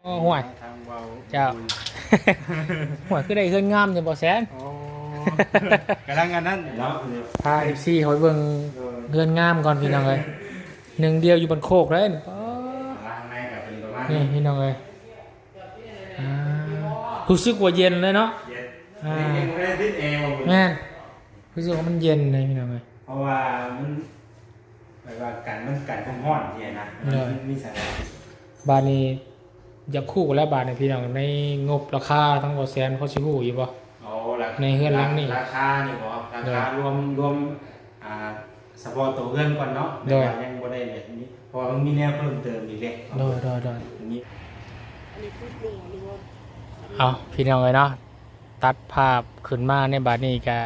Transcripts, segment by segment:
ໂອ້ ຫ້ວຍ ທາງເວົ້າ ເຈົ້າ ບຸນ ຫ້ວຍ ຄືໄດ້ເຮືອນງາມແທ້ບໍ່ແສນ? ໂອ້ ກຳລັງອັນນັ້ນເນາະ ພາເອັຟຊີເຮົາໄປເບິ່ງ ໂດຍ ເຮືອນງາມກ່ອນພີ່ນ້ອງເອີຍ ໜຶ່ງດຽວຢູ່ບ້ານໂຄກເດ້ ນີ້ ໂອ້ ຂ້າງໃນກໍເປັນປະມານນີ້ ນີ້ພີ່ນ້ອງເອີຍ ອ່າ ຮູ້ສຶກວ່າເຢັນເລີຍເນາະ ເຢັນ ອ່າ ນີ້ຍັງບໍ່ໄດ້ຕິດແອ ແມ່ນ ຮູ້ສຶກວ່າມັນເຢັນເລີຍພີ່ນ້ອງເອີຍ ເພາະວ່າມັນ ແບບວ່າກັນ ມັນກັນຄວາມຮ້ອນຊີ້ນະ ໂດຍ ມັນມີສາງ ບາດນີ້ຢາກຮູ້ແລ້ວ ບາດນີ້ພີ່ນ້ອງ ໃນງົບລາຄາທາງບໍ່ແສນພໍຊິຮູ້ຢູ່ບໍ່? ໂອ້ ລາ ໃນເຮືອນຫຼັງນີ້ ລາຄານີ້ບໍ່? ລາຄາ ໂດຍ ລວມ ລວມ ອ່າ ສະເພາະໂຕເຮືອນກ່ອນເນາະ ໂດຍ ແຕ່ວ່າຍັງບໍ່ໄດ້ແບບນີ້ ເພາະວ່າມັນມີແນວເພີ່ມເຕີມອີກເດ້ ໂດຍ ໂດຍ ໂດຍ ນີ້ ເອົາ ພີ່ນ້ອງເອີຍເນາະ ຕັດພາບຂຶ້ນມາໃນບາດນີ້ກະ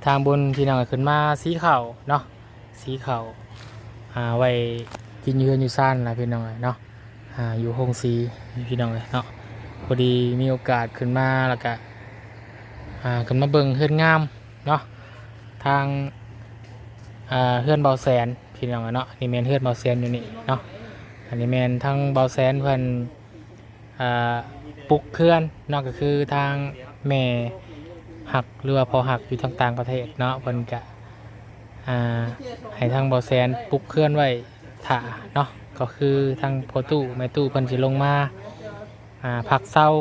ທາງບຸນພີ່ນ້ອງເອີຍ ຂຶ້ນມາສີເຂົ້າເນາະ ສີເຂົ້າ ອ່າ ໄວ້ກິນຢູ່ເຮືອນຢູ່ຊານລະພີ່ນ້ອງເອີຍເນາະ ອ່າ ຢູ່ໂຮງສີພີ່ນ້ອງເອີຍເນາະ ພໍດີມີໂອກາດຂຶ້ນມາ ແລ້ວກະ ອ່າ ຂຶ້ນມາເບິ່ງເຮືອນງາມເນາະ ທາງ ອ່າ ເຮືອນບ່າວແສນພີ່ນ້ອງເອີຍເນາະ ນີ້ແມ່ນເຮືອນບ່າວແສນຢູ່ນີ້ເນາະ ອັນນີ້ແມ່ນທາງບ່າວແສນເພິ່ນ ອ່າ ປຸກເຮືອນເນາະ ກໍຄືທາງແມ່ຮັກ ຫຼືວ່າພໍ່ຮັກຢູ່ທາງຕ່າງປະເທດເນາະ ເພິ່ນກະ ອ່າ ໃຫ້ທາງບ່າວແສນປຸກເຮືອນໄວ້ຖ້າເນາະ ກໍຄືທາງພໍ່ຕູ້ແມ່ຕູ້ເພິ່ນຊິລົງມາ ອ່າ ພັກເຊົາ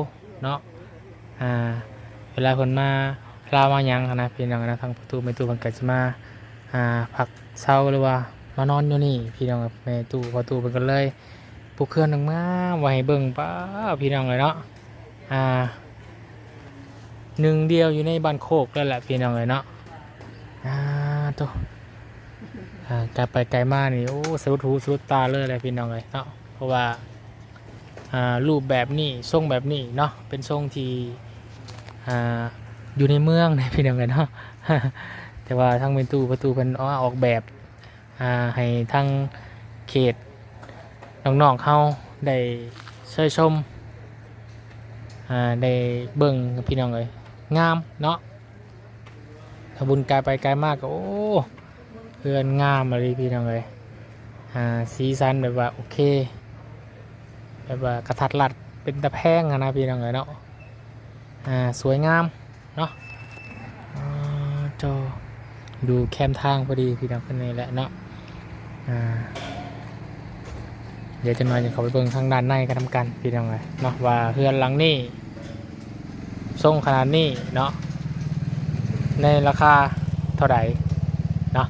ເນາະ ອ່າ ເວລາເພິ່ນມາລາວມາຫຍັງຫັ້ນນະ ພີ່ນ້ອງນະ ທາງພໍ່ຕູ້ແມ່ຕູ້ເພິ່ນກໍຊິມາ ອ່າ ພັກເຊົາ ຫຼືວ່າມານອນຢູ່ນີ້ພີ່ນ້ອງ ແມ່ຕູ້ພໍ່ຕູ້ເພິ່ນກໍເລີຍ ປຸກເຮືອນງາມໆ ໄວ້ໃຫ້ເບິ່ງ ປ້າ ພີ່ນ້ອງເອີຍເນາະ ອ່າ ໜຶ່ງດຽວຢູ່ໃນບ້ານໂຄກເລີຍແຫຼະພີ່ນ້ອງເອີຍເນາະ ອ່າ ໂທ້ ອ່າ ໄກໄປໄກມານີ້ ໂອ້ ສະດຸດຫູສະດຸດຕາເລີຍແຫຼະພີ່ນ້ອງເອີຍເນາະ ເພາະວ່າ ອ່າ ຮູບແບບນີ້ ຊົງແບບນີ້ເນາະ ເປັນຊົງທີ່ ອ່າ ຢູ່ໃນເມືອງເດ້ພີ່ນ້ອງເອີຍເນາະ ແຕ່ວ່າທາງແມ່ຕູ້ພໍ່ຕູ້ເພິ່ນເອົາມາອອກແບບ ອ່າ ໃຫ້ທາງເຂດນ້ອງໆເຮົາໄດ້ເຊີຍຊົມ ອ່າ ໄດ້ເບິ່ງພີ່ນ້ອງເອີຍ ງາມເນາະ ຖ້າບຸນກາຍໄປກາຍມາກໍ ໂອ້ ເຮືອນງາມອີ່ຫຼີພີ່ນ້ອງເອີຍ ອ່າ ສີສັນແບບວ່າໂອເຄ ແບບວ່າກະທັດລັດ ເປັນຕາແພງຫັ້ນນະພີ່ນ້ອງເອີຍເນາະ ອ່າ ສວຍງາມ ເນາະ ອ່າ ໂທ້ ຢູ່ແຄມທາງພໍດີພີ່ນ້ອງ ເພິ່ນນີ້ແຫຼະເນາະ ອ່າ ດຽວຈັກໜ່ອຍຈະເຂົ້າໄປເບິ່ງທາງດ້ານໃນກັນນຳກັນພີ່ນ້ອງເອີຍເນາະ ວ່າເຮືອນຫຼັງນີ້ຊົງຂະໜາດນີ້ເນາະ ໃນລາຄາເທົ່າໃດເນາະ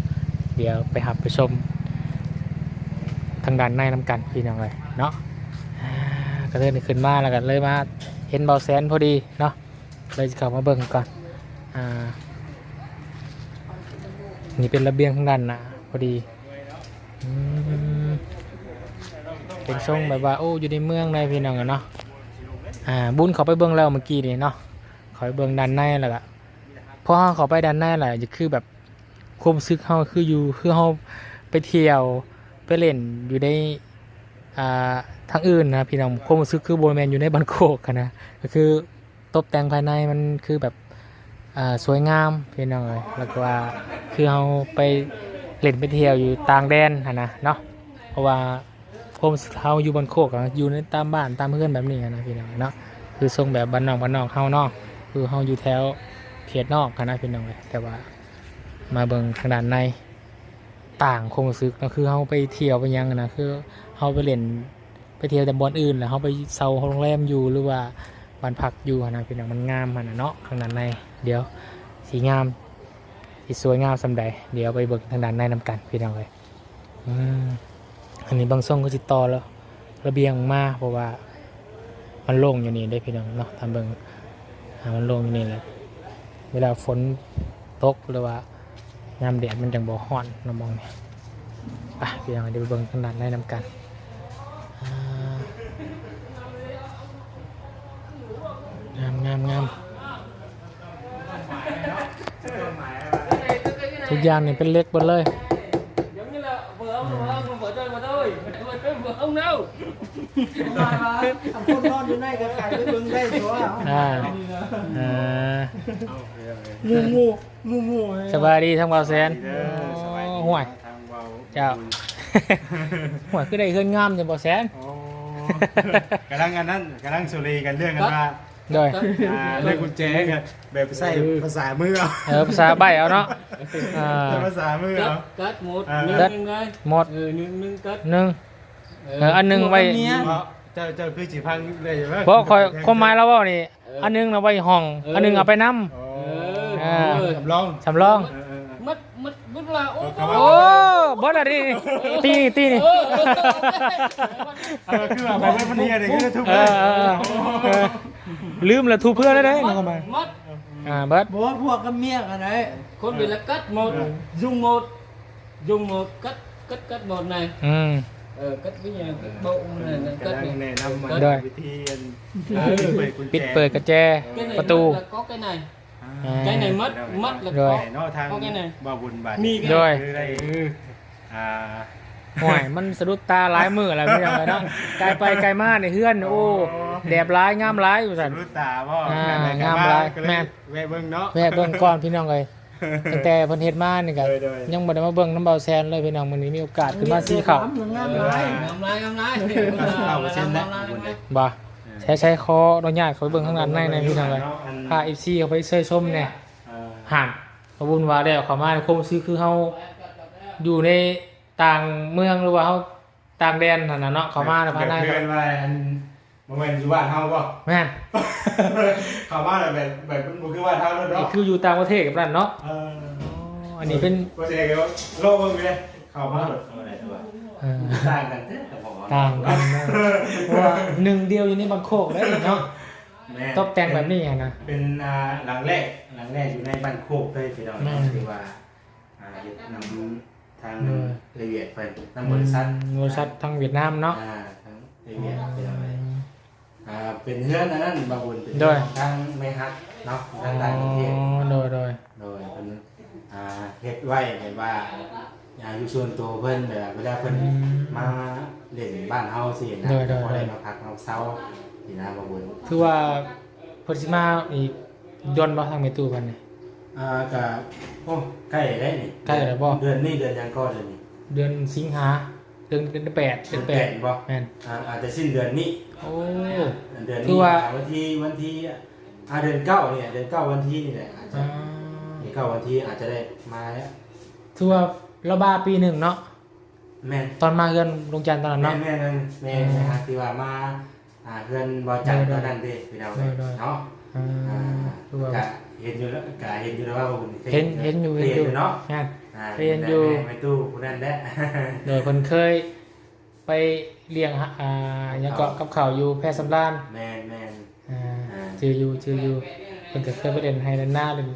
ດຽວໄປຮັບໄປຊົມທາງດ້ານໃນນຳກັນພີ່ນ້ອງເອີຍເນາະ ອ່າ ກໍເລີຍຂຶ້ນມາ ແລ້ວກໍເລີຍມາເຫັນບ່າວແສນພໍດີເນາະ ເລີຍຊິເຂົ້າມາເບິ່ງກ່ອນ ອ່າ ນີ້ເປັນລະບຽງທາງດ້ານໜ້າພໍດີ ອືມ ເປັນຊົງແບບວ່າ ໂອ້ ຢູ່ໃນເມືອງໃດພີ່ນ້ອງເນາະ ອ່າ ບຸນເຂົ້າໄປເບິ່ງແລ້ວເມື່ອກີ້ນີ້ເນາະ ເຂົ້າໄປເບິ່ງດ້ານໃນແລ້ວກະ ພໍເຮົາເຂົ້າໄປດ້ານໃນແລ້ວ ຈະຄືແບບ ຄວາມຮູ້ສຶກເຮົາຄືຢູ່ ຄືເຮົາໄປທ່ຽວໄປຫຼິ້ນຢູ່ໃນ ອ່າ ທາງອື່ນນະພີ່ນ້ອງ ຄວາມຮູ້ສຶກຄືບໍ່ແມ່ນຢູ່ໃນບ້ານໂຄກຫັ້ນນະ ກໍຄື ຕົບແຕ່ງພາຍໃນມັນຄືແບບ ອ່າ ສວຍງາມພີ່ນ້ອງເອີຍ ແລ້ວກໍວ່າຄືເຮົາໄປຫຼິ້ນໄປທ່ຽວຢູ່ຕ່າງແດນຫັ້ນນະເນາະ ເພາະວ່າຄວາມເຮົາຢູ່ບ້ານໂຄກ ກໍຢູ່ໃນຕາມບ້ານຕາມເຮືອນແບບນີ້ຫັ້ນນະພີ່ນ້ອງເນາະ ຄືຊົງແບບບ້ານນອກບ້ານນອກເຮົາເນາະ ຄືເຮົາຢູ່ແຖວເຂດນອກຫັ້ນນະພີ່ນ້ອງເອີຍ ແຕ່ວ່າມາເບິ່ງທາງດ້ານໃນ ຕ່າງຄວາມຮູ້ສຶກເນາະ ຄືເຮົາໄປທ່ຽວໄປຫຍັງຫັ້ນນະ ຄືເຮົາໄປຫຼິ້ນໄປທ່ຽວແຕ່ບ່ອນອື່ນ ແລ້ວເຮົາໄປເຊົ່າໂຮງແຮມຢູ່ ຫຼືວ່າບ້ານພັກຢູ່ຫັ້ນນະພີ່ນ້ອງ ມັນງາມຫັ້ນນະເນາະ ທາງດ້ານໃນ ດຽວຊິງາມ ຊິສວຍງາມສ່ຳໃດ ດຽວໄປເບິ່ງທາງດ້ານໃນນຳກັນພີ່ນ້ອງເອີຍ ອືມ ອັນນີ້ເບິ່ງຊົງຄືຊິຕໍ່ລະ ລະບຽງອອກມາ ເພາະວ່າມັນໂລ່ງຢູ່ນີ້ເດ້ພີ່ນ້ອງເນາະ ຕາມເບິ່ງ ອ່າ ມັນໂລ່ງຢູ່ນີ້ແຫຼະ ເວລາຝົນຕົກ ຫຼືວ່າຍາມແດດມັນຈັ່ງບໍ່ຮ້ອນເນາະ ໝ່ອງນີ້ ໄປພີ່ນ້ອງ ດຽວໄປເບິ່ງທາງດ້ານໃນນຳກັນ ອ່າ ງາມໆໆ. ທຸກຢ່າງນີ້ເປັນເຫຼັກເບິດເລີຍ ອືມ ຄົນນອນຢູ່ໃນກໍໄຂໄປເບິ່ງໄດ້ຕົວ ອ່າ ອ່າ ໝູ່ໆ ໝູ່ໆ ສະບາຍດີທາງບ່າວແສນ ເດີ ໂອ້ ສະບາຍດີ ໂອ້ຍ ທາງເວົ້າ ເຈົ້າ ໂອ້ຍ ຄືໄດ້ເຮືອນງາມແທ້ບ່າວແສນ ໂອ້ ກຳລັງອັນນັ້ນ ກຳລັງສຸເລກັນເລື່ອງກັນວ່າ ໂດຍ ອ່າ ເລື່ອງກຸນແຈກໍແບບໃຊ້ພາສາມືເອົາ ເອີ ພາສາໃບ້ເອົາເນາະ ອ່າ ໃຊ້ພາສາມືເອົາ ກັດໝົດ ອ່າ ໜຶ່ງ ກັດ ໜຶ່ງເລີຍ ໝົດ ເອີ ໜຶ່ງ ໜຶ່ງກັດ ໜຶ່ງ ເອີ ເອີ ອັນໜຶ່ງໄວ້ ເຈົ້າ ເຈົ້າຄືຊິຟັງໄດ້ຢູ່ບໍ່? ບໍ່ ຂ້ອຍ ຄວາມໝາຍລາວເວົ້ານີ້ ເອີ ອັນໜຶ່ງນະໄວ້ຫ້ອງ ເອີ ອັນໜຶ່ງເອົາໄປນຳ ອໍ ເອີ ອ່າ ສຳລອງ ສຳລອງ ເອີ ເອີ ມັດ ມັດ ມັດລະ ໂອ້ ໂອ້ ເບິດລະນີ້ ຕີນີ້ ຕີນີ້ ເອີ ເອີ ເອີ ຄືວ່າໄປເບິດມັນເຮັດໃຫ້ຄືທຸບ ເອີ ເອີ ເອີ ເອີ ລືມລະທຸບເພື່ອນໄດ້ເນາະ ມາ ມາ ອ່າ ເບິດ ບໍ່ວ່າພວກກັບເມຍກໍໄດ້ ຄົນເວລາກັດໝົດ ເອີ ຍຸງໝົດ ຍຸງໝົດ ກັດ ກັດ ກັດໝົດນະ ອືມ ເອີ ກັດວິຍາ ກັດໂບະມັນນັ້ນ ກັດ ກຳລັງແນະນຳ ກັດ ໂດຍ ວິທີອັນ ເອີ ປິດເປີດກຸນແຈ ປິດເປີດກະແຈ ປະຕູ ກໍໄກໃນ ອ່າ ໄກໃນມັດ ມັດແລ້ວກໍ ໂດຍ ເນາະ ທາງ ກໍໄກໃນ ບ່າວບຸນບາດ ມີ ໂດຍ ຄືໄດ້ ອ່າ ໂອ້ຍ ມັນສະດຸດຕາຫຼາຍມື້ແລ້ວ ພີ່ນ້ອງເອີຍເນາະ ກາຍໄປກາຍມາໃນເຮືອນ ໂອ້ ອໍ ແດບຫຼາຍ ງາມຫຼາຍ ວ່າຊັ້ນ ສະດຸດຕາບໍ່ ອ່າ ງາມຫຼາຍ ແມ່ນ ແວະເບິ່ງເນາະ ແວະເບິ່ງກ່ອນ ພີ່ນ້ອງເອີຍ ຕັ້ງແຕ່ເພິ່ນເຮັດມານີ້ກໍ ໂດຍ ໂດຍ ຍັງບໍ່ໄດ້ມາເບິ່ງນຳບ່າວແຊນເລີຍ ພີ່ນ້ອງ ມື້ນີ້ມີໂອກາດຂຶ້ນມາສີເຂົ້າ ງາມຫຼາຍ ງາມຫຼາຍ ງາມຫຼາຍ ເກົ້າເປີເຊັນແລ້ວ ບໍ່ ເອີ ໃຊ້ ໃຊ້ ຂໍອະນຸຍາດເຂົ້າໄປເບິ່ງທາງດ້ານໃນແດ່ ພີ່ນ້ອງເອີຍ ພາເອັຟຊີເຂົ້າໄປເຊີຍຊົມແດ່ ເອີ ຫັ້ນ ບ່າວບຸນວ່າແລ້ວ ເຂົ້າມາໃນຄວາມຮູ້ສຶກຄືເຮົາຢູ່ໃນຕ່າງເມືອງ ຫຼືວ່າເຮົາຕ່າງແດນຫັ້ນນະເນາະ ເຂົ້າມາໃນພາຍໃນ ຄືວ່າອັນ ບໍ່ແມ່ນຢູ່ບ້ານເຮົາບໍ່? ແມ່ນ ເຂົ້າມາແບບ ແບບ ແບບບໍ່ຄືບ້ານເຮົາເລີຍເນາະ ຄືຢູ່ຕ່າງປະເທດແບບນັ້ນເນາະ ເອີ ອໍ ອັນນີ້ເປັນ ບໍ່ແສດງວ່າລອງເບິ່ງເດ້ ເຂົ້າມາແບບ ເອີ ຕ່າງກັນເດ້ ຕ່າງກັນເນາະ ເພາະວ່າໜຶ່ງດຽວຢູ່ໃນບາງໂຄກເດ້ເນາະ ແມ່ນ ຕົກແຕ່ງແບບນີ້ຫັ້ນນະ ເປັນ ອ່າ ຫຼັງແລກ ຫຼັງແລກຢູ່ໃນບ້ານໂຄກເລີຍ ພີ່ນ້ອງ ແມ່ນ ທີ່ວ່າ ອ່າ ເຮັດນຳທາງ ໂດຍ ເອື້ອຍວຽດເພິ່ນ ນຳບໍລິສັດ ອືມ ບໍລິສັດທາງຫວຽດນາມເນາະ ອ່າ ທາງເອື້ອຍວຽດ ອໍ ເປັນຫຍັງເລີຍ ອ່າ ເປັນເຮືອນອັນນັ້ນ ບ່າວບຸນ ເປັນ ໂດຍ ເຮືອນຂອງທາງແມ່ຮັກເນາະ ທາງຕ່າງປະເທດ ອໍ ໂດຍ ໂດຍ ໂດຍ ເພິ່ນ ອ່າ ເຮັດໄວ້ແບບວ່າ ອ່າ ຢູ່ສ່ວນຕົວເພິ່ນ ແບບວ່າເວລາເພິ່ນ ອືມ ມາຫຼິ້ນບ້ານເຮົາຊີ້ນະ ໂດຍ ໂດຍ ກໍໄດ້ ໂດຍ ມາພັກມາເຊົາຊີ້ນະ ບ່າວບຸນ ຄືວ່າເພິ່ນຊິມາອີກ ດົນບໍ່ ທາງແມ່ຕູ້ເພິ່ນນີ້? ອ່າ ກະ ໂອ້ ໃກ້ແລ້ວນີ້ ໃກ້ແລ້ວບໍ່? ເດືອນນີ້ເດືອນຫຍັງກໍເດືອນນີ້? ເດືອນສິງຫາ ເດືອນ ເດືອນແປດ ເດືອນແປດ ເດືອນແປດບໍ່? ແມ່ນ ອ່າ ອາດຈະສິ້ນເດືອນນີ້ ໂອ້ ເດືອນນີ້ ຄືວ່າ ອ່າ ວັນທີ ວັນທີ ອ່າ ເດືອນເກົ້ານີ້ ເດືອນເກົ້າວັນທີນີ້ແຫຼະ ອາດຈະ ອ່າ ເດືອນເກົ້າວັນທີອາດຈະໄດ້ມາແລ້ວ ຖືວ່າລາວມາປີໜຶ່ງເນາະ ແມ່ນ ຕອນມາເຮືອນລຸງຈັນຕອນນັ້ນເນາະ ແມ່ນໆໆ ແມ່ນ ອ່າ ທີ່ວ່າມາ ອ່າ ເຮືອນບ່າວຈັນ ໂດຍໆ ຕອນນັ້ນເດ້ ພີ່ນ້ອງເອີຍ ໂດຍໆ ເນາະ ອ່າ ອ່າ ຄືວ່າ ກະເຫັນຢູ່ແລ້ວ ກະເຫັນຢູ່ແລ້ວວ່າ ເຫັນ ເຫັນຢູ່ ເຫັນຢູ່ເນາະ ແມ່ນ ອ່າ ເຫັນຢູ່ ແມ່ຕູ້ຜູ້ນັ້ນແຫຼະ ໂດຍ ເພິ່ນເຄີຍໄປລ້ຽງ ອ່າ ຫຍັງເກາະ ກັບເຂົ້າຢູ່ແພສຳລານ ແມ່ນໆ ອ່າ ອ່າ ຈື່ຢູ່ ຈື່ຢູ່ ເພິ່ນກໍເຄີຍໄປຫຼິ້ນໄຮ່ຫຼິ້ນນາ ເປັນ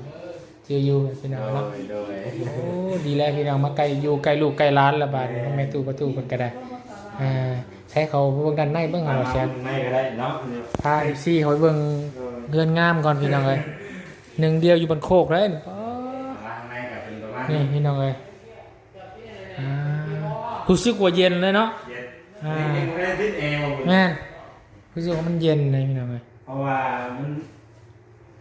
ຈື່ຢູ່ພີ່ນ້ອງເນາະ ໂດຍ ໂດຍ ໂອ້ ດີແລ້ວພີ່ນ້ອງ ມາໃກ້ ຢູ່ໃກ້ລູກໃກ້ຫຼານລະບາດນີ້ ແມ່ນ ແມ່ຕູ້ປະຕູເພິ່ນກໍໄດ້ ອ່າ ໃຫ້ເຂົາເບິ່ງດ້ານໃນເບິ່ງ ເອົາແຊນ ໃນກໍໄດ້ເນາະ ພາເອັຟຊີເຂົາໄປເບິ່ງ ໂດຍ ເຮືອນງາມກ່ອນພີ່ນ້ອງເອີຍ ໜຶ່ງດຽວຢູ່ບ້ານໂຄກເດ້ ປາ ຂ້າງໃນກໍເປັນປະມານນີ້ ນີ້ພີ່ນ້ອງເອີຍ ອ່າ ຮູ້ສຶກວ່າເຢັນເລີຍເນາະ ເຢັນ ອ່າ ນີ້ຍັງບໍ່ໄດ້ຕິດແອບໍ່? ແມ່ນ ຮູ້ສຶກວ່າມັນເຢັນເລີຍພີ່ນ້ອງເອີຍ ເພາະວ່າມັນ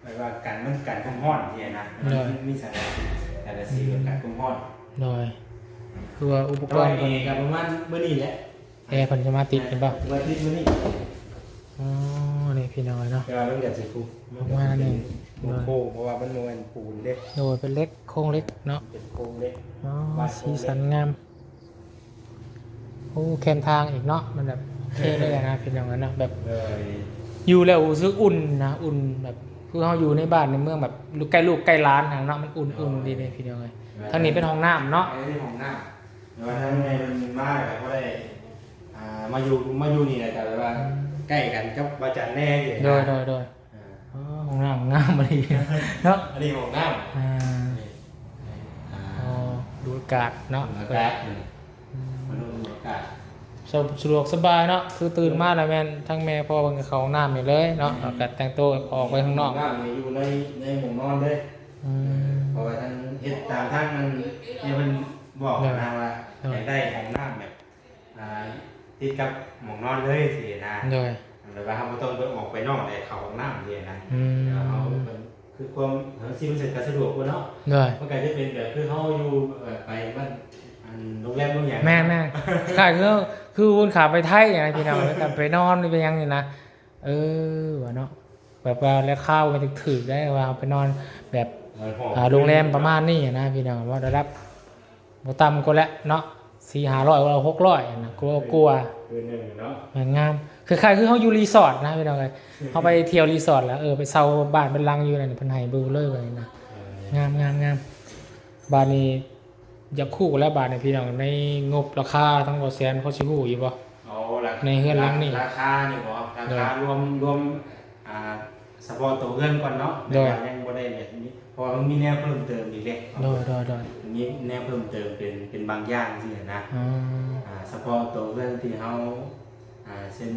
ແບບວ່າກັນ ມັນກັນຄວາມຮ້ອນຊີ້ນະ ໂດຍ ມັນມີສັງກະສີ ສັງກະສີ ອືມ ກັນຄວາມຮ້ອນ ໂດຍ ຄືວ່າອຸປະກອນ ແຕ່ວ່າແອກໍປະມານມື້ນີ້ແຫຼະ ແອເພິ່ນຈະມາຕິດແມ່ນບໍ່? ມາຕິດມື້ນີ້ ອໍ ນີ້ພີ່ນ້ອງເອີຍເນາະ ແຕ່ວ່າມັນກໍຊິຄຸ ປະມານນີ້ ໂດຍ ໂຄ້ງໆ ເພາະວ່າມັນບໍ່ແມ່ນປູນເດ້ ໂດຍ ເປັນເຫຼັກ ໂຄງເຫຼັກເນາະ ເປັນໂຄງເຫຼັກ ອໍ ສີສັນງາມ ໂອ້ ແຄມທາງອີກເນາະ ມັນແບບເທ່ເລີຍນະ ພີ່ນ້ອງເອີຍເນາະ ແບບ ໂດຍ ຢູ່ແລ້ວຮູ້ສຶກອຸ່ນນະ ອຸ່ນແບບ ຄືເຮົາຢູ່ໃນບ້ານໃນເມືອງແບບ ໃກ້ລູກໃກ້ຫຼານຫັ້ນເນາະ ມັນອຸ່ນໆ ໂດຍ ດີເດພີ່ນ້ອງເອີຍ ໂດຍ ທາງນີ້ເປັນຫ້ອງນ້ຳເນາະ ເອີ ຫ້ອງນ້ຳ ແຕ່ວ່າທາງໃຫຍ່ເພິ່ນມາແລ້ວກໍບໍ່ໄດ້ ອ່າ ມາຢູ່ ມາຢູ່ນີ້ແຫຼະ ກໍແບບວ່າ ອືມ ໃກ້ກັນກັບບ່າວຈັນແດ່ ໂດຍ ໂດຍ ໂດຍ ອ່າ ອໍ ຫ້ອງນ້ຳງາມອີ່ຫຼີເນາະ ອັນນີ້ຫ້ອງນ້ຳ ອ່າ ນີ້ ອ່າ ອໍ ດູດອາກາດເນາະ ດູດອາກາດ ອືມ ມາດູດອາກາດ ສະ ສະດວກສະບາຍເນາະ ຄືຕື່ນມາແລ້ວແມ່ນທັງແມ່ພໍ່ເພິ່ນກໍເຂົ້າຫ້ອງນ້ຳນີ້ເລີຍເນາະ ແລ້ວກໍແຕ່ງໂຕອອກໄປຂ້າງນອກ ຫ້ອງນ້ຳນີ້ຢູ່ໃນ ໃນຫ້ອງນອນເດ້ ອືມ ເພາະວ່າທາງເຮັດຕາມທາງນັ້ນ ເພິ່ນບອກນະວ່າ ໂດຍ ຢາກໄດ້ຫ້ອງນ້ຳແບບ ອ່າ ຕິດກັບໝ່ອງນອນເລີຍຊີ້ນະ ໂດຍ ແບບວ່າເຮົາບໍ່ຕ້ອງໄປອອກໄປນອກ ໄດ້ເຂົ້າຫ້ອງນ້ຳຊີ້ນະ ອືມ ແຕ່ວ່າເຮົາ ເພິ່ນ ຄືຄວາມ ເຮົາຊິ ມັນຊິກະສະດວກກວ່າເນາະ ໂດຍ ມັນກະຈະເປັນແບບຄືເຮົາຢູ່ ເອີ ໄປບ້ານ ອັນ ໂຮງແຮມໂຮງຫຍັງ ແມ່ນໆ ຄ້າຍຄື ຄືບຸນຂ້າມໄປໄທນະພີ່ນ້ອງ ໄປນອນໄປຫຍັງນີ້ນະ. ເອີ ວ່າເນາະ ແບບວ່າລາຄາບໍ່ແມ່ນຖືກໆໄດ໋ ວ່າເຮົາໄປນອນແບບ ນອນຫ້ອງ ອ່າ ໂຮງແຮມປະມານນີ້ນະພີ່ນ້ອງ ວ່າລະດັບບໍ່ຕ່ຳກວ່າແຫຼະເນາະ ສີ່ຫ້າຮ້ອຍ ວ່າຫົກຮ້ອຍນະ ກວ່າ ກວ່າ ຄືໜຶ່ງເນາະ ແມ່ນງາມ ຄ້າຍໆຄືເຮົາຢູ່ຣີສອດນະພີ່ນ້ອງເອີຍ ເຮົາໄປທ່ຽວຣີສອດແລ້ວ ເອີ ໄປເຊົ່າບ້ານເປັນຫຼັງຢູ່ນັ້ນ ເພິ່ນໃຫ້ເບິ່ງເລີຍວ່ານີ້ນະ ເອີ ງາມໆໆ. ບາດນີ້ ຢາກຮູ້ແລ້ວບາດນີ້ພີ່ນ້ອງ ໃນງົບລາຄາທາງບໍ່ແສນພໍຊິຮູ້ຢູ່ບໍ່? ອໍ ລາ ໃນເຮືອນຫຼັງນີ້ ລາ ລາຄານີ້ບໍ? ລາຄາ ໂດຍ ລວມ ລວມ ອ່າ ສະເພາະໂຕເຮືອນກ່ອນເນາະ ໂດຍ ແຕ່ວ່າຍັງບໍ່ໄດ້ແບບນີ້ ເພາະວ່າມັນມີແນວເພີ່ມເຕີມອີກເດ້. ໂດຍ ໂດຍ ໂດຍ ມີແນວເພີ່ມເຕີມເປັນ ເປັນບາງຢ່າງຊີ້ນະ. ອືມ ອ່າ ສະເພາະໂຕເຮືອນທີ່ເຮົາ ອ່າ ເຊັນ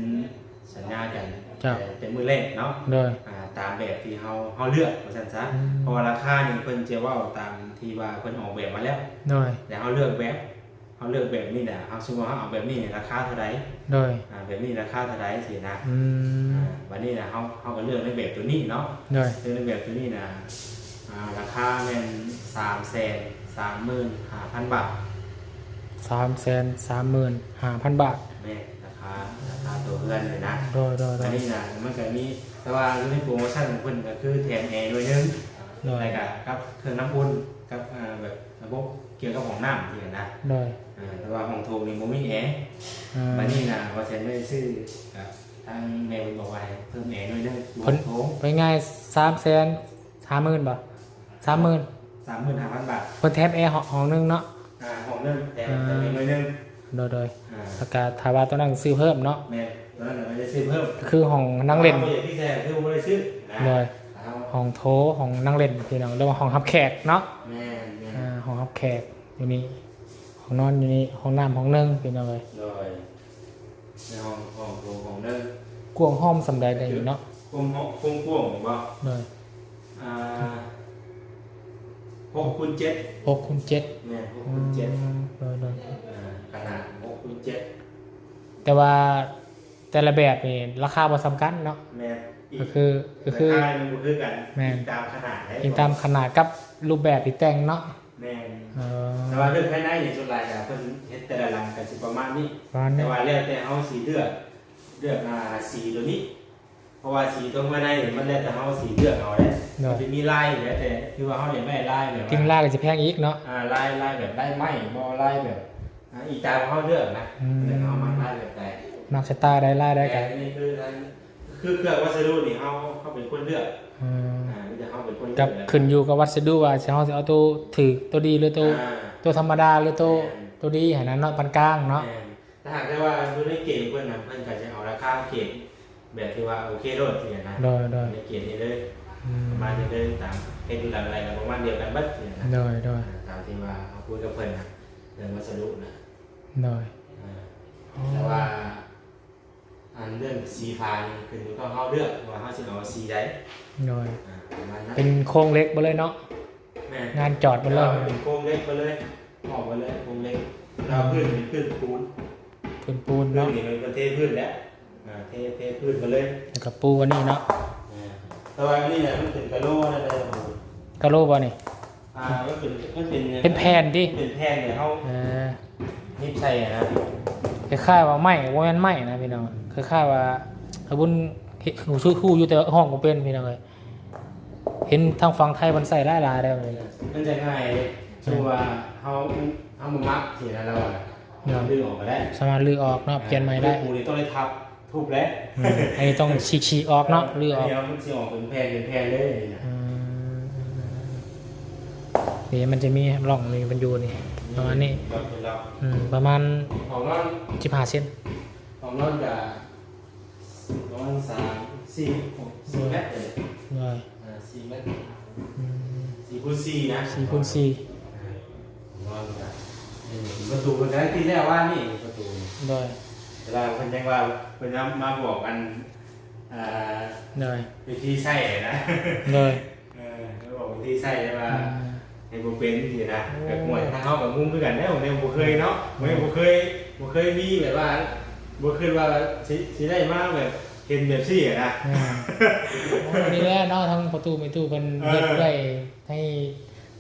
ສັນຍາກັນ ເຈົ້າ ແຕ່ ແຕ່ມື້ແລກເນາະ ໂດຍ ອ່າ ຕາມແບບທີ່ເຮົາ ເຮົາເລືອກວ່າຊັ້ນຊະ. ອືມ ເພາະວ່າລາຄານີ້ເພິ່ນຈະເວົ້າຕາມທີ່ວ່າເພິ່ນອອກແບບມາແລ້ວ ໂດຍ ແຕ່ເຮົາເລືອກແບບ ເຮົາເລືອກແບບນີ້ນະ ເຮົາ ສົມມຸດເຮົາເອົາແບບນີ້ລາຄາເທົ່າໃດ ໂດຍ ອ່າ ແບບນີ້ລາຄາເທົ່າໃດຊີ້ນະ. ອືມ ອ່າ ບາດນີ້ນະ ເຮົາ ເຮົາກໍເລືອກໃນແບບໂຕນີ້ເນາະ ໂດຍ ເລືອກໃນແບບໂຕນີ້ນະ ອ່າ ລາຄາແມ່ນສາມແສນສາມໝື່ນຫ້າພັນບາດ. ສາມແສນສາມໝື່ນຫ້າພັນບາດ ແມ່ນ ລາຄາ ລາຄາໂຕເຮືອນນີ້ນະ. ໂດຍ ໂດຍ ໂດຍ ອັນນີ້ນະ ມັນກໍມີ ແຕ່ວ່າຢູ່ໃນໂປຣໂມຊັນຂອງເພິ່ນກໍຄືແຖມແອໜ່ວຍໜຶ່ງ ໂດຍ ແລ້ວກໍກັບເຄື່ອງນ້ຳອຸ່ນ ກັບ ເອີ ແບບລະບົບກ່ຽວກັບຫ້ອງນ້ຳຊີ້ນະ. ໂດຍ ເອີ ແຕ່ວ່າຫ້ອງໂຖງນີ້ບໍ່ມີແອ. ອືມ ບາດນີ້ນະ ວ່າຊິໄດ້ຊື້ ກໍທາງແມ່ເພິ່ນບອກວ່າໃຫ້ເພີ່ມແອໜ່ວຍໜຶ່ງຢູ່ຫ້ອງໂຖງ ເພິ່ນ ເພິ່ນງ່າຍ ສາມແສນ ສາມໝື່ນບໍ່? ສາມໝື່ນ ສາມໝື່ນຫ້າພັນບາດ ເພິ່ນແຖມແອຫ້ອງ ຫ້ອງໜຶ່ງເນາະ. ອ່າ ຫ້ອງໜຶ່ງ ແຖມ ອ່າ ແຖມໜ່ວຍໜຶ່ງ ໂດຍ ໂດຍ ອ່າ ແລ້ວກະຖ້າວ່າຕົວນັ້ນຊື້ເພີ່ມເນາະ. ແມ່ນ ຕົວນັ້ນນະໄດ້ຊື້ເພີ່ມ ຄືຫ້ອງນັ່ງຫຼິ້ນ ເຮົາບໍ່ຢາກທີ່ແທ້ຄືບໍ່ໄດ້ຊື້ນະ. ໂດຍ ເຮົາ ຫ້ອງໂຖ ຫ້ອງນັ່ງຫຼິ້ນພີ່ນ້ອງ ຫຼືວ່າຫ້ອງຮັບແຂກເນາະ. ແມ່ນໆ ອ່າ ຫ້ອງຮັບແຂກຢູ່ນີ້ ຫ້ອງນອນຢູ່ນີ້ ຫ້ອງນ້ຳຫ້ອງໜຶ່ງພີ່ນ້ອງເອີຍ. ໂດຍ ໃນຫ້ອງ ຫ້ອງໂຖຫ້ອງໜຶ່ງ ກວ້າງຫ້ອມສ່ຳໃດໄດ້ຢູ່ເນາະ? ຄວາມ ຄວາມກວ້າງບໍ? ໂດຍ ອ່າ ຫົກຄູນເຈັດ ຫົກຄູນເຈັດ ແມ່ນ ຫົກຄູນເຈັດ ອືມ ໂດຍໆ ອ່າ ຂະໜາດຫົກຄູນເຈັດ ແຕ່ວ່າແຕ່ລະແບບນີ້ລາຄາບໍ່ສ່ຳກັນເນາະ. ແມ່ນ ກໍຄື ກໍຄືລາຄາມັນບໍ່ຄືກັນ ແມ່ນ ອີງຕາມຂະໜາດເດ້ ອີງຕາມຂະໜາດກັບຮູບແບບທີ່ແຕ່ງເນາະ. ແມ່ນ ເອີ ແຕ່ວ່າເລື່ອງພາຍໃນນີ້ ສ່ວນຫຼາຍກໍເພິ່ນເຮັດແຕ່ລະຫຼັງກໍຊິປະມານນີ້ ປະມານນີ້ ແຕ່ວ່າແລ້ວແຕ່ເຮົາຊິເລືອກ ເລືອກ ອ່າ ສີຕົວນີ້ ເພາະວ່າສີຕົວພາຍໃນນີ້ ມັນແລ້ວແຕ່ເຮົາຊິເລືອກເອົາເດ້. ໂດຍ ມັນຊິມີລາຍຢູ່ແລ້ວ ແຕ່ຄືວ່າເຮົາຢາກໄດ້ລາຍແບບວ່າ ຈິງລາຍກໍຊິແພງອີກເນາະ. ອ່າ ລາຍ ລາຍແບບລາຍໄມ້ບໍ ລາຍແບບ ອ່າ ອີງຕາມເຮົາເລືອກນະ. ອືມ ເລືອກເອົາມັກລາຍແບບໃດ ມັກສະຕາໃດ ລາຍໃດກໍ ແຕ່ອັນນີ້ຄື ຄືເຄື່ອງວັດສະດຸນີ້ ເຮົາ ເຮົາເປັນຄົນເລືອກ. ອືມ ອ່າ ມີແຕ່ເຮົາເປັນຄົນເລືອກ ກັບຂຶ້ນຢູ່ກັບວັດສະດຸວ່າເຮົາຊິເອົາໂຕຖືກ ໂຕດີ ຫຼືໂຕ ອ່າ ໂຕທຳມະດາ ຫຼືໂຕ ແມ່ນ ໂຕດີຫັ້ນນະເນາະ ປານກາງເນາະ. ແມ່ນ ຖ້າຫາກແຕ່ວ່າຢູ່ໃນເກນເພິ່ນນະ ເພິ່ນກໍຈະເອົາລາຄາເກນແບບທີ່ວ່າໂອເຄໂລດຊີ້ນະ. ໂດຍໆ ໃນເກນນີ້ເລີຍ ອືມ ປະມານນີ້ເລີຍ ຕາມເຮັດຢູ່ຫຼັງໃດກໍປະມານດຽວກັນເບິດຊີ້ນະ. ໂດຍໆ ອ່າ ຕາມທີ່ວ່າເຮົາຄຸຍກັບເພິ່ນນະ ເລື່ອງວັດສະດຸນະ. ໂດຍ ອ່າ ອໍ ແຕ່ວ່າ ອັນເລື່ອງສີຝານີ້ຂຶ້ນຢູ່ກັບເຮົາເລືອກວ່າເຮົາຊິເອົາສີໃດ. ໂດຍ ອ່າ ປະມານນັ້ນ ເປັນໂຄງເຫຼັກເບິດເລີຍເນາະ. ແມ່ນ ງານຈອດເບິດເລີຍ ເປັນໂຄງເຫຼັກເບິດເລີຍ ອອກເບິດເລີຍໂຄງເຫຼັກ. ແລ້ວພື້ນເປັນພື້ນປູນ ພື້ນປູນເນາະ ພື້ນນີ້ມັນເທພື້ນແລ້ວ ອ່າ ເທ ເທພື້ນເບິດເລີຍ ແລ້ວກໍປູອັນນີ້ເນາະ. ແມ່ນ ແຕ່ວ່າອັນນີ້ນະ ມັນເປັນກະໂຫຼນະ ກະໂຫຼບໍ່ນີ້? ອ່າ ມັນເປັນ ມັນເປັນ ເປັນແຜ່ນຕິ? ເປັນແຜ່ນເລີຍ ເຮົາ ເອີ ຫຍິບໃສ່ນະ ຄ້າຍໆວ່າໄມ້ ບໍ່ແມ່ນໄມ້ນະພີ່ນ້ອງ ຄ້າຍໆວ່າ ເຮົາບຸນເຮັດ ຮູ້ ຮູ້ຢູ່ແຕ່ຮ້ອງບໍ່ເປັນພີ່ນ້ອງເອີຍ. ເຫັນທາງຝັ່ງໄທເພິ່ນໃຊ້ຫຼາຍໆແລ້ວ ມັນຈະງ່າຍເດ້. ສົມມຸດວ່າເຮົາ ເຮົາບໍ່ມັກຊີ້ນະ ລາວວ່າ ເອີ ຮື້ອອກກໍໄດ້ ສາມາດຮື້ອອກເນາະ ປ່ຽນໃໝ່ໄດ້. ປູນີ້ຕ້ອງໄດ້ທັບ ທຸບແຫຼະ ອືມ ອັນນີ້ຕ້ອງສີກໆອອກເນາະ ຮື້ອອກ ອັນນີ້ມັນຊິອອກເປັນແຜ່ນເປັນແຜ່ນເລີຍນີ້ນະ. ອືມ ນີ້ມັນຈະມີຮ່ອງນີ້ ມັນຢູ່ນີ້ ປະມານນີ້ ອືມ ປະມານ ຫ້ອງນອນ ສິບຫ້າເຊັນ ຫ້ອງນອນກະ ປະມານສາມ ສີ່ ຫົກ ສີ່ແມັດເລີຍ ໂດຍ ອ່າ ສີ່ແມັດ ອືມ ສີ່ຄູນສີ່ນະ ສີ່ຄູນສີ່ ອ່າ ນອນກະ ເອີ ປະຕູເພິ່ນກະໄດ້ຕິດແລ້ວວານນີ້ ປະຕູ ໂດຍ ເວລາເພິ່ນຍັງວ່າ ເພິ່ນນຳມາບອກອັນ ອ່າ ໂດຍ ວິທີໃຊ້ນະ ໂດຍ ເອີ ແລ້ວບອກວິທີໃຊ້ໄດ້ວ່າ ອືມ ເຮັດບໍ່ເປັນຊີ້ນະ. ໂອ້ ແບບ ໂອ້ຍ ທາງເຮົາກໍງົງຄືກັນເດ້ ແນວບໍ່ເຄີຍເນາະ ອືມ ບໍ່ເຄີຍ ບໍ່ເຄີຍມີແບບວ່າ ບໍ່ຄິດວ່າຊິ ຊິໄດ້ມາແບບເຫັນແບບຊີ້ນະ. ແມ່ນ ໂອ້ ອັນນີ້ແຫຼະເນາະ ທາງພໍ່ຕູ້ແມ່ຕູ້ເພິ່ນ ເອີ ເຮັດໄວ້ໃຫ້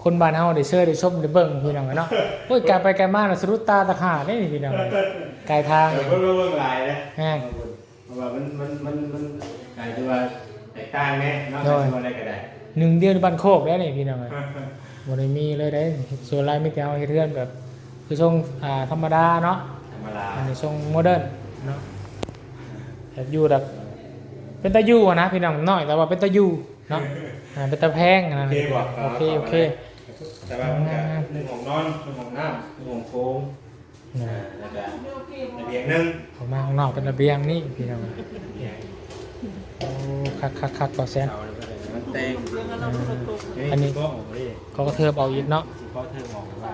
ຄົນບ້ານເຮົາໄດ້ເຊີໄດ້ຊົມໄດ້ເບິ່ງ ພີ່ນ້ອງເອີຍເນາະ. ໂອ້ຍ ໄກໄປໄກມາລະສະດຸດຕາຕາຂາດເດ້ນີ້ ພີ່ນ້ອງເອີຍ. ກາຍທາງ ເອີ ເບິ່ງ ເບິ່ງຫຼາຍເດ້ ແມ່ນ ເພາະວ່າມັນ ມັນ ມັນ ມັນກາຍຄືວ່າແຕກຕ່າງແດ່ເນາະ ໂດຍ ວ່າໃດກໍໄດ້ ໜຶ່ງດຽວໃນບ້ານໂຄກແດ່ນີ້ພີ່ນ້ອງເອີຍ ບໍ່ໄດ້ມີເລີຍເດ້ ສ່ວນຫຼາຍມີແຕ່ເຮົາເຮັດເຮືອນແບບ ຄືຊົງ ອ່າ ທຳມະດາເນາະ ທຳມະດາ ອັນນີ້ຊົງໂມເດີນເນາະ ແບບຢູ່ແບບ ເປັນຕາຢູ່ຫັ້ນນະພີ່ນ້ອງ ນ້ອຍແຕ່ວ່າເປັນຕາຢູ່ເນາະ ອ່າ ເປັນຕາແພງນະ ໂອເຄບໍ່ ໂອເຄ ໂອເຄ ແຕ່ວ່າມັນກະ ອ່າ ໜຶ່ງຫ້ອງນອນ ໜຶ່ງຫ້ອງນ້ຳ ໜຶ່ງຫ້ອງໂຖງ ອ່າ ແລ້ວກະລະບຽງໜຶ່ງ ອອກມາຂ້າງນອກເປັນລະບຽງນີ້ພີ່ນ້ອງ ລະບຽງ ໂອ້ ຄັກໆໆ ບໍ່ແຊນ ເສົານີ້ກໍໄດ້ ມັນແຕ່ງ ອ່າ ອັນນີ້ ເອີ ກໍເທີບເອົາອີກເນາະ ຊິກໍເທີບອອກວ່າ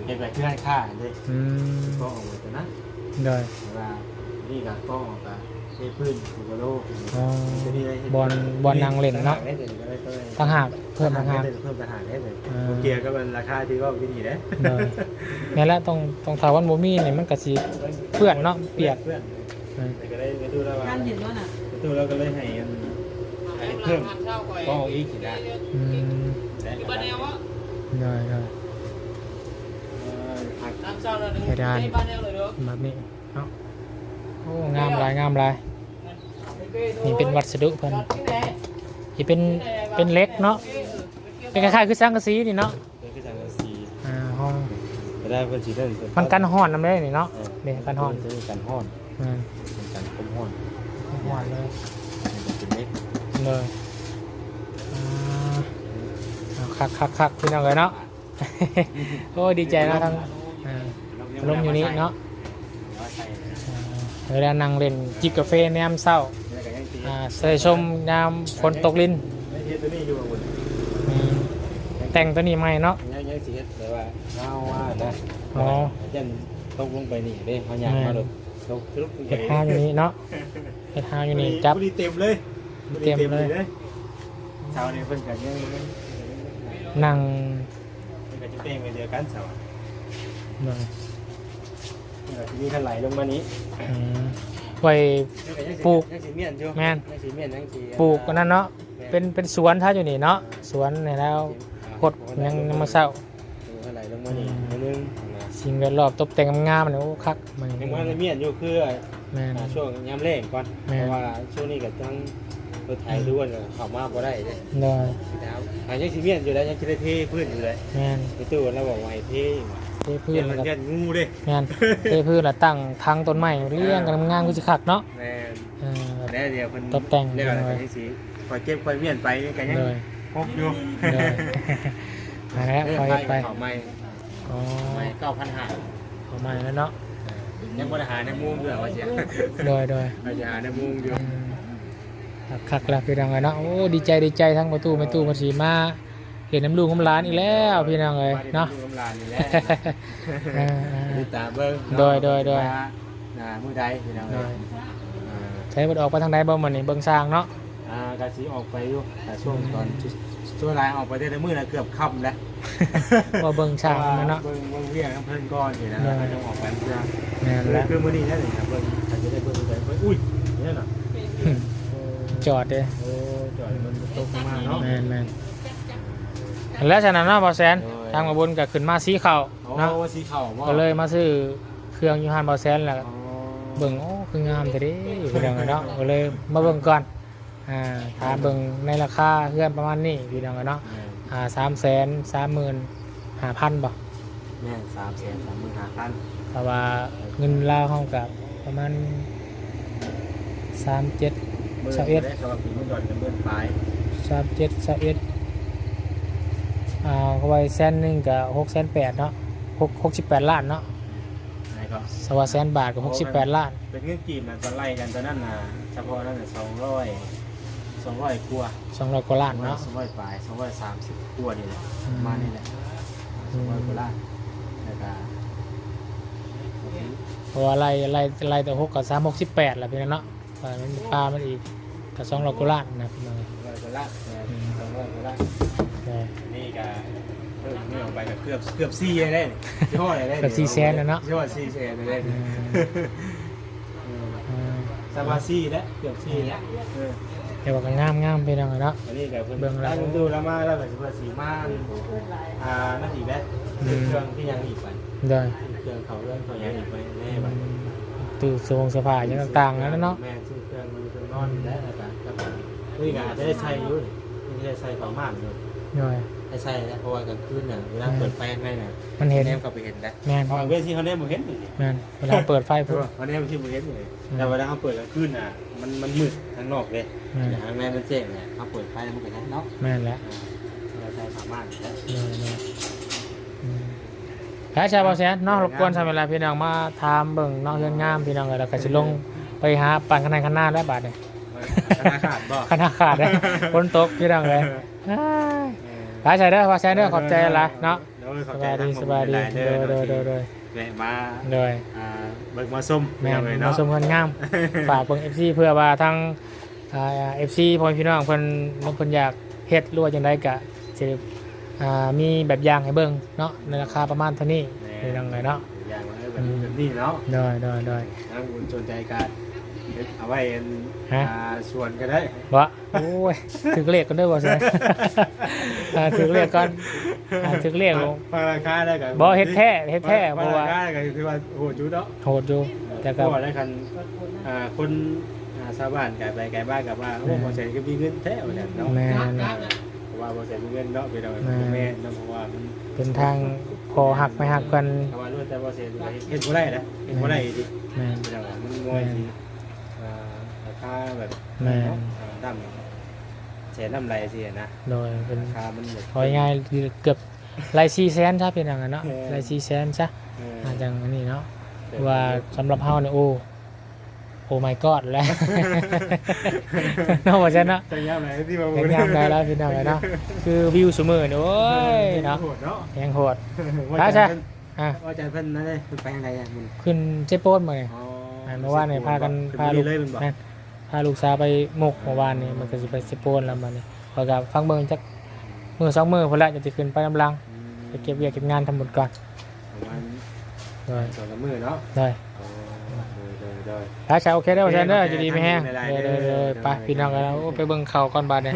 ເຮັດແບບເຮືອນຄ້າເດ້ ອືມ ກໍອອກມາຕົວນັ້ນ ໂດຍ ແຕ່ວ່ານີ້ກໍກໍອອກກະເທພື້ນປູໂກໂລ ອໍ ຕົວນີ້ໄດ້ ບ່ອນ ບ່ອນນັ່ງຫຼິ້ນເນາະ ຕ່າງຫາກ ເພີ່ມຕ່າງຫາກ ເພີ່ມຕ່າງຫາກເດ້ ອ່າ ບໍ່ກ່ຽວກັບອັນລາຄາທີ່ເວົ້າຢູ່ນີ້ເດ້ ໂດຍ ແມ່ນລະ ຕ້ອງ ຕ້ອງ ຖ້າມັນບໍ່ມີນີ້ ມັນກໍຊິເປື້ອນເນາະ ເປຍກ ເປື້ອນ ເອີ ແຕ່ກໍໄດ້ໄປດູແລ້ວວ່າ ງານເຫັນບໍ່ນະ ໄປດູແລ້ວກໍເລີຍໃຫ້ອັນ ໃຫ້ເພີ່ມກໍອອກອີກຊິໄດ້ ອືມ ໄດ້ ໂດຍ ໂດຍ ເອີ ເພດານແບບນີ້ເນາະ ໂອ້ ງາມຫຼາຍ ງາມຫຼາຍ ນີ້ເປັນວັດສະດຸເພິ່ນ ທີ່ເປັນ ເປັນເຫຼັກເນາະ ເປັນຄ້າຍໆຄືສັງກະສີນີ້ເນາະ ເປັນຄືສັງກະສີ ອ່າ ຫ້ອງ ເວລາເພິ່ນຊິເດີນ ມັນກັນຮ້ອນນຳເດ້ນີ້ເນາະ ເອີ ເດ້ ກັນຮ້ອນ ຕົວນີ້ກັນຮ້ອນ ແມ່ນ ເປັນກັນຄວາມຮ້ອນ ຄວາມຮ້ອນເລີຍ ມັນເປັນເຫຼັກ ເລີຍ ອ່າ ເອົາ ຄັກໆໆ ພີ່ນ້ອງເອີຍເນາະ ໂອ້ ດີໃຈເນາະ ທັງ ອ່າ ລົມຢູ່ນີ້ເນາະ ອ່າ ເວລານັ່ງຫຼິ້ນຈິບກາເຟຍາມເຊົ້າ ອ່າ ໃສ່ຊົມຍາມຝົນຕົກລິນ ອືມ ແຕ່ງຕົວນີ້ໃໝ່ເນາະ ຍັງ ຍັງຊິເຮັດແບບວ່າເງົາວ່ານະ ອໍ ຢ້ານຕົກລົງໄປນີ້ເດ້ ເຮົາຍ່າງມາໂດດ ແມ່ນ ຕົກ ເຮັດຮາວຢູ່ນີ້ເນາະ ເຮັດຮາວຢູ່ນີ້ ພໍດີ ຈັບ ພໍດີເຕັມເລີຍ ເຕັມເລີຍ ພໍດີເຕັມເລີຍ ເສົານີ້ເພິ່ນກໍຍັງ ນັ່ງ ມັນກໍຈະແບ່ງເປັນດຽວກັນຊະວ່າ ໂດຍ ມັນກໍຈະມີຄັນໄຫຼລົງມານີ້ ອືມ ໄວ້ປູກ ຍັງຊິມ້ຽນຢູ່ ແມ່ນ ຍັງຊິມ້ຽນ ຍັງຊິ ປູກອັນນັ້ນເນາະ ແມ່ນ ເປັນ ເປັນສວນຊະຢູ່ນີ້ເນາະ ສວນໃຫ້ລາວ ອ່າ ຫົດ ຍັງ ຍັງມາເຊົ້າ ເອີ ຄັນໄຫຼລົງມານີ້ ອືມ ໜ້ອຍໜຶ່ງນະ ສິ່ງແວດລ້ອມຕົບແຕ່ງງາມໆ ໂອ້ ຄັກ ມັນຍັງບໍ່ທັນໄດ້ມ້ຽນຢູ່ ຄື ແມ່ນ ອ່າ ຊ່ວງຍາມແລ້ງກ່ອນ ແມ່ນ ເພາະວ່າຊ່ວງນີ້ກໍທັງ ລົດໄຖ ອືມ ດ້ວນເຂົ້າມາບໍ່ໄດ້ເດ້ ໂດຍ ຊິໄດ້ເອົາ ອ່າ ຍັງຊິມ້ຽນຢູ່ແຫຼະ ຍັງຊິໄດ້ເທພື້ນຢູ່ແຫຼະ ແມ່ນ ໄປຕູ້ລາວບອກວ່າໃຫ້ເທ ເທພື້ນ ແລ້ວມັນຢ້ານງູເດ້ ແມ່ນ ເທພື້ນລະຕັ້ງຖັງຕົ້ນໄມ້ລຽງກັນງາມໆ ຄືຊິຄັກເນາະ ແມ່ນ ເອີ ແລ້ວດຽວເພິ່ນ ຕົບແຕ່ງ ແລ້ວກໍຍັງຊິຄ່ອຍເກັບຄ່ອຍມ້ຽນໄປ ກໍຍັງ ໂດຍ ຄົບຢູ່ ໂດຍ ຫັ້ນແຫຼະ ເອີ ຄ່ອຍເຮັດໄປ ເຂົ້າໃໝ່ ອໍ ໃໝ່ເກົ້າພັນຫ້າ ເຂົ້າໃໝ່ແລ້ວເນາະ ເອີ ຍັງບໍ່ໄດ້ຫາໃນມຸງເທື່ອວ່າຊິ ໂດຍ ໂດຍ ວ່າຊິຫາໃນມຸງຢູ່ ອືມ ຄັກໆ ລະພີ່ນ້ອງເອີຍເນາະ ໂອ້ ດີໃຈ ດີໃຈ ທັງພໍ່ຕູ້ແມ່ຕູ້ເພິ່ນຊິມາ ເຫັນນຳລູກນຳຫຼານອີກແລ້ວພີ່ນ້ອງເອີຍເນາະ ມາເຫັນນຳລູກນຳຫຼານອີກແລ້ວ ເອີ ຕິດຕາມເບິ່ງເນາະ ໂດຍ ໂດຍ ໂດຍ ວ່າ ອ່າ ມື້ໃດພີ່ນ້ອງເອີຍ ໂດຍ ເອີ ໃຊ້ບໍ່ໄດ້ອອກໄປທາງໃດບໍ່ມື້ນີ້ ເບິ່ງຊ່າງເນາະ ອ່າ ກະຊິອອກໄປຢູ່ ກະຊ່ວງ ອືມ ຕອນ ສ່ວນຫຼາຍອອກໄປແຕ່ລະມື້ນະເກືອບຄ່ຳແລ້ວ ວ່າເບິ່ງຊ່າງເນາະ ເບິ່ງ ເບິ່ງວຽກນຳເພິ່ນກ່ອນຊີ້ນະ ໂດຍ ແລ້ວຈັ່ງອອກໄປເທື່ອ ແມ່ນແລ້ວ ຄືມື້ນີ້ແຫຼະນີ້ ເບິ່ງ ກະຊິໄດ້ເບິ່ງໄປ ອຸ້ຍ ນີ້ນະ ຈອດເດ້ ໂອ້ ຈອດ ມັນຕົກມາເນາະ ແມ່ນໆ ແລ້ວສະນັ້ນເນາະ ບ່າວແສນ ໂດຍ ທາງບ່າວບຸນກໍຂຶ້ນມາສີເຂົ້າເນາະ ໂອ້ ສີເຂົ້າບໍ່ ກໍເລີຍມາຊື້ເຄື່ອງຢູ່ຮ້ານບ່າວແສນ ແລ້ວ ອໍ ເບິ່ງ ໂອ້ ຄືງາມແທ້ເດ້ ພີ່ນ້ອງເນາະ ກໍເລີຍມາເບິ່ງກ່ອນ ອ່າ ຖ້າເບິ່ງໃນລາຄາເຮືອນປະມານນີ້ ພີ່ນ້ອງເນາະ ແມ່ນ ອ່າ ສາມແສນສາມໝື່ນຫ້າພັນບໍ່? ແມ່ນ ສາມແສນສາມໝື່ນຫ້າພັນ ຖ້າວ່າເງິນລາວເຮົາກໍປະມານສາມເຈັດ ຊາວເອັດ ເອີ ສາມເຈັດ ຊາວເອັດ ອ່າ ເອົາໄວ້ແສນໜຶ່ງກໍຫົກແສນແປດເນາະ ຫົກ ຫົກສິບແປດລ້ານເນາະ ແລ້ວກໍ ສະວ່າແສນບາດກໍຫົກສິບແປດລ້ານ ເປັນເງິນກີບນະ ຕອນໄລ່ກັນຕອນນັ້ນນະ ສະເພາະນັ້ນນະ ສອງຮ້ອຍ ສອງຮ້ອຍກວ່າ ສອງຮ້ອຍກວ່າລ້ານເນາະ ສອງຮ້ອຍປາຍ ສອງຮ້ອຍສາມສິບກວ່ານີ້ແຫຼະ ອືມ ປະມານນີ້ແຫຼະ ອືມ ສອງຮ້ອຍກວ່າລ້ານ ແລ້ວກະ ເພາະວ່າໄລ່ ໄລ່ ໄລ່ແຕ່ຫົກກໍສາມ ຫົກສິບແປດລະພີ່ນ້ອງເນາະ ປາມັນ ປາມັນອີກ ກໍສອງຮ້ອຍກວ່າລ້ານນະພີ່ນ້ອງ ສອງຮ້ອຍກວ່າລ້ານ ອືມ ສອງຮ້ອຍກວ່າລ້ານ ແມ່ນ ນີ້ກໍເພີ່ມນີ້ອອກໄປກໍເກືອບ ເກືອບສີ່ແລ້ວນີ້ ຊິຮອດແລ້ວ ເກືອບສີ່ແສນແລ້ວເນາະ ຊິຮອດສີ່ແສນແລ້ວນີ້ ອືມ ອືມ ອືມ ສາມວ່າສີ່ແລ້ວ ເກືອບສີ່ແລ້ວ ເອີ ແຕ່ວ່າກໍງາມໆ ພີ່ນ້ອງເນາະ ອັນນີ້ກໍເພິ່ນ ເບິ່ງແລ້ວ ທາງຕູ້ລາວມາ ລາວກໍຊິວ່າຊິມາ ອ່າ ນັ້ນອີກແລ້ວ ອືມ ເຄື່ອງທີ່ຍັງອີກໄປ ໂດຍ ເຄື່ອງເຂົ້າເຮືອນເຂົ້າຫຍັງອີກໄປແນ່ບັດ ອືມ ຊື້ສະໂພງເສື້ອຜ້າຫຍັງຕ່າງໆນັ້ນແຫຼະເນາະ. ແມ່ນ ຊື້ເຄື່ອງນອນເຄື່ອງແລ້ວກໍ ນີ້ກໍອາດຈະໄດ້ໃສ່ຢູ່ ນີ້ໄດ້ໃສ່ຜ້າມ່ານຢູ່. ໂດຍ ໄດ້ໃສ່ແລ້ວ ເພາະວ່າກາງຄືນນະ ເວລາເປີດໄຟຂ້າງໃນນະ ມັນເຫັນ ແນມເຂົ້າໄປເຫັນໄດ໋. ແມ່ນ ເພາະວ່າເວທີເຮົາແນມບໍ່ເຫັນນີ້. ແມ່ນ ເວລາເປີດໄຟພຸ້ນ ເຮົາແນມທີ່ບໍ່ເຫັນນີ້. ແມ່ນ ແຕ່ເວລາເຮົາເປີດກາງຄືນນະ ມັນ ມັນມືດຂ້າງນອກເດ້. ແມ່ນ ແຕ່ຂ້າງໃນມັນແຈ້ງນະ ເຮົາເປີດໄຟແລ້ວມັນກໍເຫັນເນາະ. ແມ່ນແຫຼະ ເອີ ເຮົາໃສ່ຜ້າມ່ານແຫຼະ. ໂດຍໆ ອືມ ໄປຊະ ເວົ້າແຊນເນາະ ລົບກວນຊະເວລາພີ່ນ້ອງມາຖາມເບິ່ງເນາະ ເຮືອນງາມພີ່ນ້ອງເອີຍ. ແລ້ວກໍຊິລົງໄປຫາປານຄັນໄຮ່ຄັນນາແລ້ວບາດນີ້. ຄັນນາຂາດບໍ່? ຄັນນາຂາດເດ້ ຝົນຕົກພີ່ນ້ອງເອີຍ. ເອີ ໄປຊະເດີ ວ່າແຊນເດີ ຂອບໃຈຫຼາຍເນາະ. ໂດຍ ຂອບໃຈ ສະບາຍດີ ສະບາຍດີ ໂດຍໆ ທີ່ແວະມາ ໂດຍ ອ່າ ເບິ່ງມາຊົມ ແມ່ນ ພີ່ນ້ອງເອີຍເນາະ ມາຊົມເຮືອນງາມ. ຝາກເບິ່ງ ເອັຟຊີ ເພື່ອວ່າທາງ ອ່າ ເອັຟຊີ ພໍ່ແມ່ພີ່ນ້ອງເພິ່ນ ເພິ່ນຢາກເຮັດ ຫຼືວ່າຈັ່ງໃດກະຊິ ອ່າ ມີແບບຢ່າງໃຫ້ເບິ່ງເນາະ ໃນລາຄາປະມານເທົ່ານີ້ ແມ່ນ ພີ່ນ້ອງເອີຍເນາະ. ຢ່າງວ່າ ເອີ ແບບນີ້ ອືມ ແບບນີ້ເນາະ. ໂດຍ ໂດຍ ໂດຍ ຖ້າບຸນສົນໃຈກະເຮັດເອົາໄວ້ອັນ ຮະ ອ່າ ສວນກໍໄດ້. ບໍ່ ໂອ້ຍ ຖືກເລກກ່ອນເດີ ບໍ່ແຊນ ອ່າ ຖືກເລກກ່ອນ ອ່າ ຖືກເລກ ຟັງ ຟັງລາຄາແລ້ວກໍ ບໍ່ ເຮັດແທ້ ເຮັດແທ້ ຟັງ ເພາະວ່າ ຟັງລາຄາແລ້ວກໍຖືວ່າໂຫດຢູ່ເນາະ. ໂຫດຢູ່ ແຕ່ກໍ ເພາະວ່າໄດ້ຄັນ ອ່າ ຄົນ ອ່າ ຊາວບ້ານໄກໄປໄກມາກໍວ່າ ໂອ້ ແມ່ນ ບໍ່ແຊນຄືມີເງິນແທ້ວ່າຊັ້ນເນາະ. ແມ່ນ ອ່າ ເພາະວ່າບໍ່ແຊນມີເງິນເນາະ ພີ່ນ້ອງ. ແມ່ນ ບໍ່ແມ່ນເນາະ ເພາະວ່າມັນ ເປັນທາງພໍ່ຮັກແມ່ຮັກເພິ່ນ ເພາະວ່າຮູ້ແຕ່ບໍ່ແຊນເຮັດບໍ່ໄດ້ນະ ເຮັດບໍ່ໄດ້ອີ່ຫຼີ. ແມ່ນ ພີ່ນ້ອງ ມັນບໍ່ ແມ່ນ ຊິ ອ່າ ລາຄາແບບ ແມ່ນ ເນາະ ອ່າ ດຳແສນດຳໄຫຼຊີ້ນະ. ໂດຍ ເປັນ ລາຄາມັນແບບ ເອົາງ່າຍໆ ເກືອບໄລ່ສີ່ແສນຊະ ພີ່ນ້ອງເນາະ. ແມ່ນ ໄລ່ສີ່ແສນຊະ. ເອີ ອ່າ ຈັ່ງອັນນີ້ເນາະ ແຕ່ ວ່າສຳລັບເຮົານີ້ ໂອ້ ໂອ້ມາຍກອດແຫຼະ ເນາະ ວ່າຊັ້ນເນາະ. ຈັກຍາມໃດທີ່ວ່າ ຈັກຍາມໃດແລ້ວ ພີ່ນ້ອງເອີຍເນາະ. ຄືວິວຊຸມື້ນີ້ ໂອ້ຍເນາະ ແຮງໂຫດເນາະ ແຮງໂຫດ. ວ່າ ໄປຊະ ເພິ່ນ ອ່າ ວ່າຈານເພິ່ນນັ້ນເດ້ ເພິ່ນໄປທາງໃດອະ? ຂຶ້ນເຊໂປນມື້ນີ້. ອໍ ອ່າ ເມື່ອວານນີ້ພາກັນ ເຊໂປນ ພາລູກ ຂຶ້ນມື້ນີ້ເລີຍແມ່ນບໍ່? ແມ່ນ ພາລູກສາວໄປມຸກ ອໍ ເມື່ອວານນີ້ ມັນກໍຊິໄປເຊໂປນແລ້ວບັດນີ້. ຂ້ອຍກໍຟັງເບິ່ງຈັກມື້ສອງມື້ພຸ້ນແຫຼະ ຈັ່ງຊິຂຶ້ນໄປນຳຫຼັງ ອືມ ໄປເກັບວຽກເກັບງານທຳບຸນກ່ອນ ປະມານ ໂດຍ ສອງສາມມື້ເນາະ. ໂດຍ ອໍ ໂດຍໆໆ ໄປຊະ ໂອເຄເດີ ໂອເຄ ແຊນເດີ ໂອເຄ ຢູ່ດີມີແຮງ ໂດຍໆໆ ໄປ ພີ່ນ້ອງເອີຍ ໂອ້ ໄປເບິ່ງເຂົ້າກ່ອນບາດນີ້.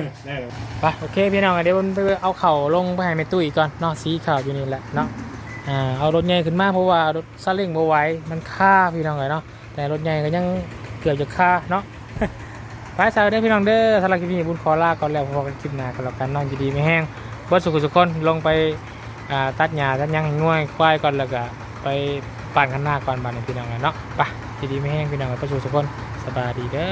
ໄປ ໂອເຄ ພີ່ນ້ອງ ດຽວໄປເອົາເຂົ້າລົງໄປໃຫ້ແມ່ຕຸ້ຍກ່ອນເນາະ ສີເຂົ້າຢູ່ນີ້ແຫຼະເນາະ. ອ່າ ເອົາລົດໃຫຍ່ຂຶ້ນມາ ເພາະວ່າລົດຊາເລັງບໍ່ໄຫວ ມັນຄາ ພີ່ນ້ອງເອີຍເນາະ. ແຕ່ລົດໃຫຍ່ກໍຍັງເກືອບຈະຄາເນາະ. ໄປຊະເດີພີ່ນ້ອງເດີ ສຳລັບຄລິບນີ້ບຸນຂໍລາກ່ອນແລ້ວ ພົບກັນຄລິບໜ້າກໍແລ້ວກັນເນາະ. ຢູ່ດີມີແຮງເບິດສູ່ຜູ້ສູ່ຄົນ ລົງໄປ ອ່າ ຕັດຫຍ້າຕັດຫຍັງໃຫ້ງົວໃຫ້ຄວາຍກ່ອນ ແລ້ວກໍໄປປານຄັນນາກ່ອນບາດນີ້ ພີ່ນ້ອງເອີຍເນາະ. ໄປ ຢູ່ດີມີແຮງ ພີ່ນ້ອງເອີຍ ເບິດສູ່ຜູ້ສູ່ຄົນ ສະບາຍດີເດີ.